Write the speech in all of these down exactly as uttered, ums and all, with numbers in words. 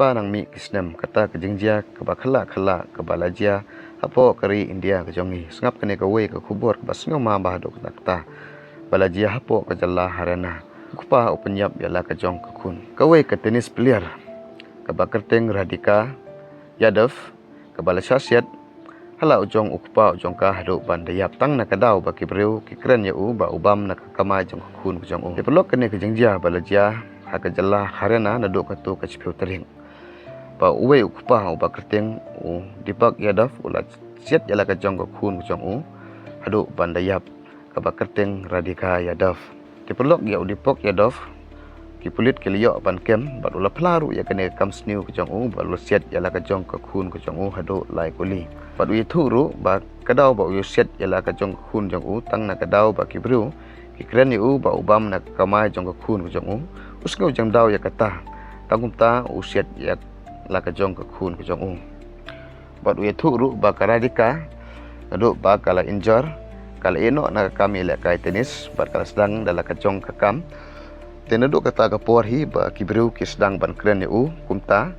Katba nang mih ki snem, kata ka jingjia kaba khlak khlak kaba la jia hapoh ka ri India ka jong ngi. Sngap kane kawei ka khubor kaba sngewma bha haduh katta katta ba la jia hapoh ka jylla Haryana. U kpa u pynïap ïa la ka jong ka khun. Kawei ka tennis player kaba kyrteng Radhika Yadav, kaba la shah siat ha la u jong u kpa u jong ka haduh ban da ïap tang na ka daw ba ki briew ki kren ïa u ba u bam na ka kamai jong ka khun ka jong u. Te paralok, kane ka jingjia ba la jia ha ka jylla Haryana naduh kato ka shiphew tarik, ba uwei u kpa uba kyrteng u Deepak Yadav u la siat ïa la ka jong ka khun ka jong u haduh ban da ïap, kaba kyrteng Radhika Yadav. Te paralok, ïa u Deepak Yadav ki pulit ki la ïoh ban kem bad u la phla ruh ïa kane ka kam sniew ka jong u ba u la siat ïa la ka jong ka khun ka jong u haduh lai kuli. Bad u ïathuh ruh ba ka daw ba u ïa siat ïa la ka jong ka khun jong u tang na ka daw ba ki briew ki kren ïa u ba u bam na ka kamai jong ka khun ka jong u, u sngew jingdaw ïa kata. Tang kumta u siat ïa la ka jong ka khun ka jong u. Bad u ïathuh ruh ba ka Radhika, naduh ba ka la injure, ka la ïeh noh na ka kam ïalehkai tennis bad ka la sdang da la ka jong ka kam. Te naduh kata ka por hi ba ki briew ki sdang ban kren ïa u kumta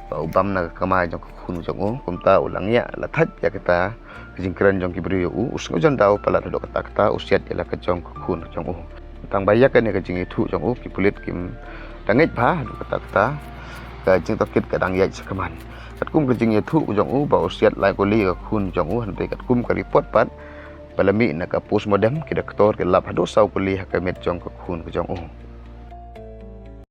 ba u bam na ka kamai jong ka khun jong u, kumta u la ngiah, la thait ïa kata ka jingkren jong ki briew ïa u, u sngew jingdaw palat, haduh katta katta u siat ïa la ka jong ka khun jong u. Tang ba ïa kane ka jingïathuh jong u ki pulit kim da ngeit bha haduh katta katta ka jingtohkit ka dang ïaid shakhmat. Katkum ka jingïathuh jong u ba u siat lai kuli ïa ka khun jong u, hynrei katkum ka report pat ba la mih na ka postmortem, ki doktor ki lap haduh saw kuli ha ka met jong ka khun ka jong u.